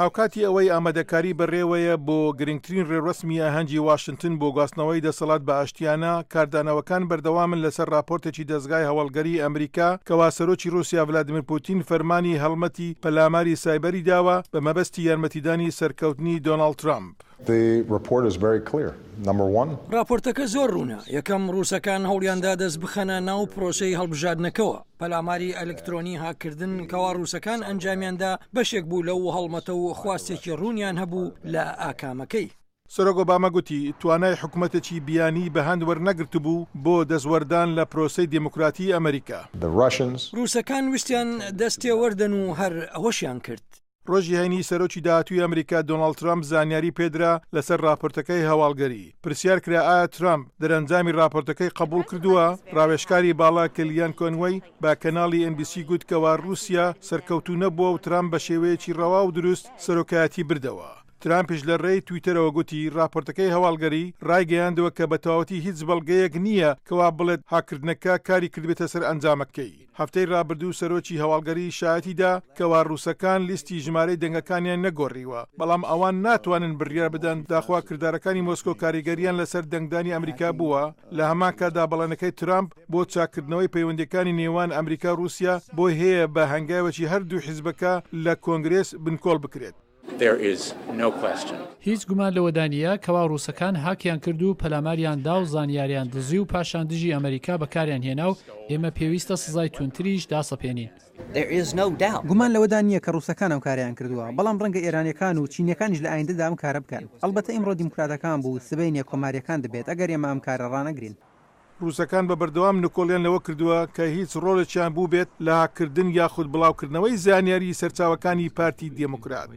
هاوکاتی ئەوەی ئامادەکاری بەڕێوەیە بۆ گرنگترین ڕێوڕەسمی ئاهەنگی واشنتن بۆ گواستنەوەی دەسەڵات بە ئاشتیانە، کاردانەوەکان بەردەوامن لەسەر ڕاپۆرتێکی دەزگای هەواڵگەریی ئەمریکا کەوا سەرۆکی ڕووسیا ڤلادیمیر پوتین فەرمانی هەڵمەتی پەلاماری سایبەری داوە بە مەبەستی یارمەتیدانی سەرکەوتنی دۆناڵد ترەمپ. The report is very clear. Number one. ڕاپۆرتەکە زۆر ڕوونە، یەکەم، ڕووسەکان هەوڵیاندا دەست بخەنە ناو پرۆسەی هەڵبژاردنەکەوە، پەلاماری ئەلکترۆنی هاککردن کەوا ڕووسەکان ئەنجامیاندا بەشێک بوو لەو هەڵمەتە و خواستێکی ڕوونیان هەبوو لە ئاکامەکەی. سەرۆک ئۆباما گوتی، توانای حکومەتێکی بیانی بە هەند وەرنەگرتبوو بۆ دەستوەردان لە پرۆسەی دێموکراتیی ئەمریکا. The Russians. ڕووسەکان ویستیان دەست تێوەردەن و هەر ئەوەشیان کرد. ڕۆژی هەینی سەرۆکی داهاتووی ئەمریکا دۆناڵد ترەمپ زانیاری پێدرا لەسەر ڕاپۆرتەکەی هەواڵگەری. پرسیار کرا ئایا ترەمپ دەرەنجامی ڕاپۆرتەکەی قبوڵ کردووە؟ ڕاوێژکاری باڵا کلیان کۆنوەی بە کەناڵی ئێن بی سی گوت کەوا ڕووسیا سەرکەوتوو نەبووە و ترەمپ بە شێوەیەکی ڕەوا و دروست سەرۆکایەتی بردەوە. ترامپیش لە ڕێی تویتەرەوە گوتی ڕاپۆرتەکەی هەواڵگەری ڕایگەیاندووە کە بە تەواوەتی هیچ بەڵگەیەک نییە کەوا بڵێت هاککردنەکە کاری کردبێتە سەر ئەنجامەکەی. هەفتەی ڕابردوو سەرۆکی هەواڵگەری شایەتی دا کەوا ڕووسەکان لیستی ژمارەی دەنگەکانیان نەگۆڕیوە، بەڵام ئەوان ناتوانن بڕیار بدەن داخوا کردارەکانی مۆسکۆ کاریگەرییان لەسەر دەنگدانی ئەمریکا بووە، لە هەمان کاتدا بەڵێنەکەی ترامپ بۆ چاککردنەوەی پەیوەندییەکانی نێوان ئەمریکا و ڕووسیا بۆی هەیە بە هەنگاوێکی هەردوو حیزبەکە لە کۆنگرێس بنکۆڵ بکرێت. There is no question. هیچ گومان لەوەدا نییە کەوا ڕووسەکان هاکیان کرد و پەلاماریان دا و زانیاریان دزی و پاشان دژی ئەمەریکا بەکاریان هێنا و ئێمە پێویستە سزای توندتریش داسەپێنین. There is no doubt. گومان لەوەدا نییە کە ڕووسەکان ئەم کارەیان کردووە، بەڵام ڕەنگە ئێرانییەکان و چینییەکانیش لە ئایندەدا ئەم کارە بکەن. ئەڵبەتە ئیمڕۆ دیموکراتەکان بوو، سبەینێ کۆمارییەکان دەبێت، ئەگەر ئێمە ئەم کارە ڕانەگرین. ڕووسەکان بە بەردەوام نکۆڵیان لەوە کردووە کە هیچ ڕۆڵێکیان بووبێت لە هاککردن یاخود بڵاوکردنەوەی زانیاری سەرچاوەکانی پارتی دێموکرات.